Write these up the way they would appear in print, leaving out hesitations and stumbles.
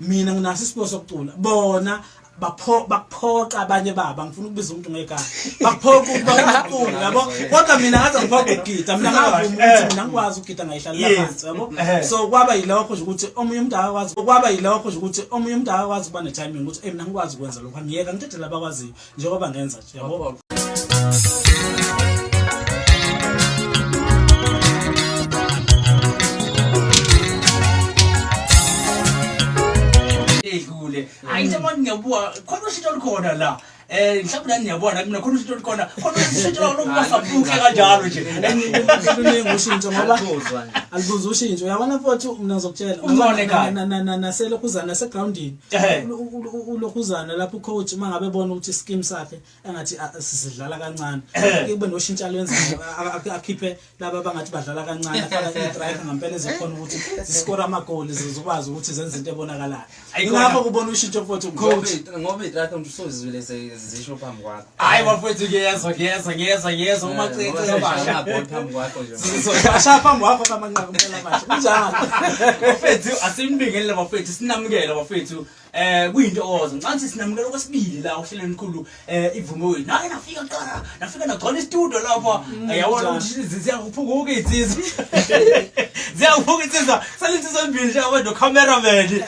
Mina nginaso isiphiwo sokucula, bona bakuphoqa abanye baba, ngifuna ukubiza umuntu ngegama, bakuphoqa ukuba ucule, yabo. Kodwa mina ngaze ngiphoqa ukugida, mina ngavuma ukuthi mina ngikwazi ukugida, ngayihlalela phansi, yabo. So kwaba yilokho nje ukuthi omunye umuntu akakwazi, kwaba yilokho nje ukuthi omunye umuntu akakwazi ukuba ne-timing ukuthi hey, mina ngikwazi ukwenza lokho, angiyeka ngidedele abakwaziyo njengoba ngenza nje, yabo. Edlule hayi, into manje ngiyabuka khona ushintsho olukhona la, mhlawumbe nani niyabona, mina khona ushintsho olukhona, khona ushintsho lokubasabuke kanjalo nje. Luningi ushintsho ngoba alibuza ushintsho, uyabona mfowethu, mina ngizokutshela. Ungcono ekhaya. Naselokhuzana, nasegroundini, ulokhuzana lapho ucoach uma ngabe ebona ukuthi ischeme sakhe engathi sisidlala kancane, kube noshintsho alwenzayo, akhiphe laba abangathi badlala kancane, afaka i-striker ngampela ezikhona ukuthi ziskore amagoli, zizokwazi ukuthi zenze into ebonakalayo. Ingakho kubona ushintsho mfowethu, coach. Ngoba i-striker umuntu usozizwile zisho phambi kwakho. Hayi bafowethu, ngiyezwa, ngiyezwa, ngiyezwa, ngiyezwa umacece abasha. Amagoli phambi kwakho nje. Ashaya phambi kwakho kamanqaku impela manje, kunjalo. Bafethu, asinibingelele bafethu, sinamukele bafethu. Kuyintokozo. Ngicela sinamukele okwesibili la ohlelweni olukhulu ivume wethu. Nake nafika kuqala, nafika nagcwala istudio lapha. Yabona ukuthi ziyakuphunguka insizwa. Ziyakuphunguka insizwa. Salinsizwa embili nje abantu cameraman.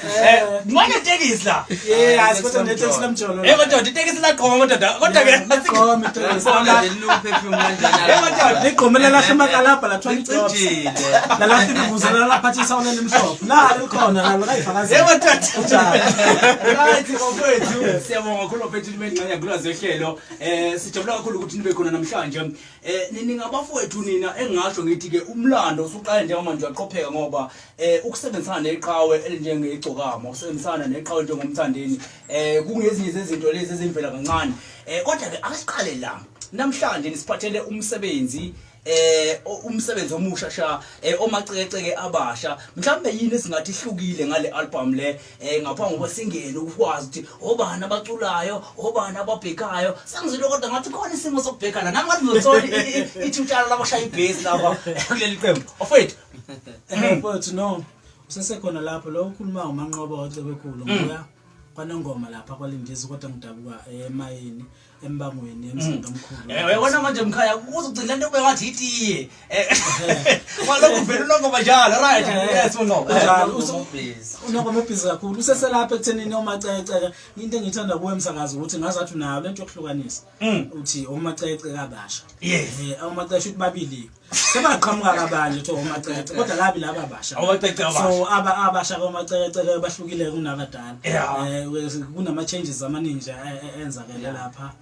Ngibona itekisi la. Yeah, asikodwa netekisi lamjolo. Kodwa itekisi laqoma madoda. Kodwa ke Laqoma itekisi. Perfume kanjena. Madoda. Ligqomele lahle amakalabha la 20 drops. Cijile. Lalahla imivuzela laphathi isawula elimhlophe. Nalo likhona nalo kayifakazela. Yebo madoda. Kunjalo. Right bafethu, siyabonga kakhulu bafethu nibe ingxenye kulwazi ehlelo. Sijabula kakhulu ukuthi nibe khona namhlanje. Nini ngabafowethu nina, engingasho ngithi ke umlando usuqala njengoba manje uyaqopheka, ngoba ukusebenzisana neqhawe elinjengegcokama, ukusebenzisana neqhawe njengomthandeni, kungezinye zezinto lezi ezimvela kancane. Kodwa ke ake siqale la. Namhlanje nisiphathele umsebenzi, umsebenzi omusha sha, omacekeceke abasha. Mhlawumbe yini esingathi ihlukile ngale album le, ngaphambi ngoba singene ukwazi ukuthi obani abaculayo, obani ababhekayo? Sengizwile kodwa ngathi khona isimo sokubhekana nami, ngathi ngizothola ithutshana labashaya ibhesi lapha kuleli qembu, ofethu. Mfowethu, no, usesekhona lapho lo ukhuluma uManqoba waCebekhulu, ngibuya kwanongoma lapha kwaLindizi, kodwa ngidabuka emayini embangweni emzinto omkhulu. Uyabona manje mkhaya, kuzogcina lento kube ngathi itiye. Kwalokhu vele unongoma njalo, right? Yes, unongoma. Kunjalo. Ubhizi. Unongoma ubhizi kakhulu, useselapha ekuthenini omacekeceke. Into engiyithanda kuwe msakazi ukuthi ngazathi unayo lento yokuhlukanisa, uthi omacekeceke abasha. Omacece ukuthi babili sebaqhamuka kabanje, kuthiwa omacece, kodwa labi laba abasha. Omacece abasha. So aba abasha komacekeceke bahlukile kunabadala. Kunama changes amaningi nje enzakele lapha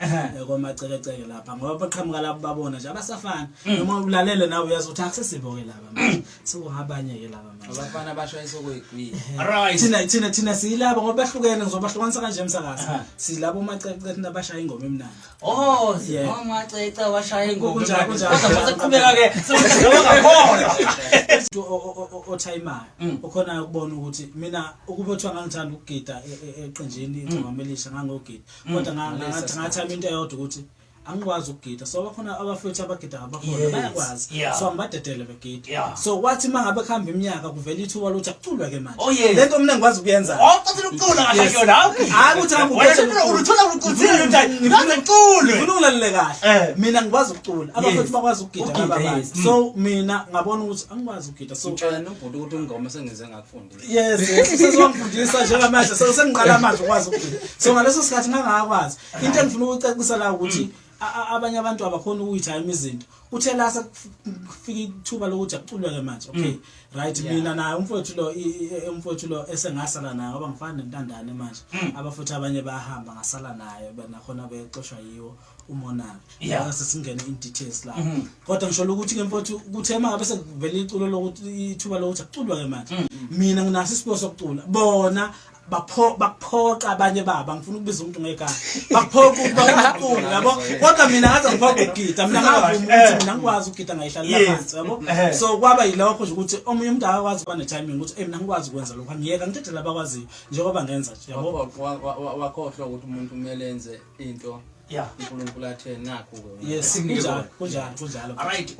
komacekeceke lapha, ngoba baqhamuka lapho babona nje abasafani. Noma ulalele nawe uyazi ukuthi akusesibo ke laba manje, sekungabanye ke laba manje. Abafana bashaya isokuyigwila. Thina siyilaba ngoba bahlukene, ngizobahlukanisa kanje msakazi. Silabo omacece thina abashaya ingoma emnandi. Oh, omacece washaya ingoma. Kunjalo, kunjalo. Kodwa sekuqhubeka ke, sekuqhubeka ngakhona. Umuntu othayimayo ukhona ukubona ukuthi mina ukube kuthiwa ngangithanda ukugida eqenjini igcokama elisha, ngangogida, kodwa ngathama into eyodwa ukuthi angikwazi ukugida, so bakhona abafowethu abagida, abakhona bayakwazi, so angibadedele begida. So kwathi uma ngabe kuhamba iminyaka kuvela ithuba lokuthi akuculwe ke manje. Oh, yes. Lento mina ngikwazi ukuyenza. Oh, ucathile ukucula kahle kuyona. Hayi ukuthi hamba Wena ukhethe uthola uthola ucuthile ukuthi ngaze kuculwe. Ngifuna ungilalele kahle. Mina ngikwazi ukucula, abafowethu bakwazi ukugida, Ukugida, laba abanye. So mina ngabona ukuthi angikwazi ukugida, so Ngitshela nobhuti ukuthi ingoma sengize ngakufundisa. Yes, sezongifundisa njengamanje, so sengiqala manje ukwazi ukugida. So ngaleso sikhathi ngangakwazi. Into engifuna ukucacisa la ukuthi abanye abantu abakhona ukuyithayima izinto. Uthe la sekufika ithuba lokuthi akuculwe ke manje, okay, right, mina naye umfowethu lo, umfowethu lo esengasala naye, ngoba ngifana nentandane manje, abafowethu abanye bayahamba, ngasala naye, nakhona bexoshwa yiwo umonakalo. Ngase singene in details la, kodwa ngisho ukuthi ke mfowethu kuthe uma ngabe sekuvela iculo lokuthi ithuba lokuthi akuculwe ke manje, mina nginaso isiphiwo sokucula, bona bakuphoqa abanye baba, ngifuna ukubiza umuntu ngegama, bakuphoqa ukuba ucule, yabo. Kodwa mina ngaze ngiphoqa ukugida, mina ngavuma ukuthi mina ngikwazi ukugida, ngayihlalela phansi, yabo. So kwaba yilokho nje ukuthi omunye umuntu akakwazi ukuba ne-timing ukuthi hey, mina ngikwazi ukwenza lokho, angiyeka ngidedele abakwaziyo njengoba ngenza nje, yabo. Wakhohlwa ukuthi umuntu kumele enze into uNkulunkulu athe nakhu-ke. Yes, kunjalo, kunjalo, kunjalo. All right.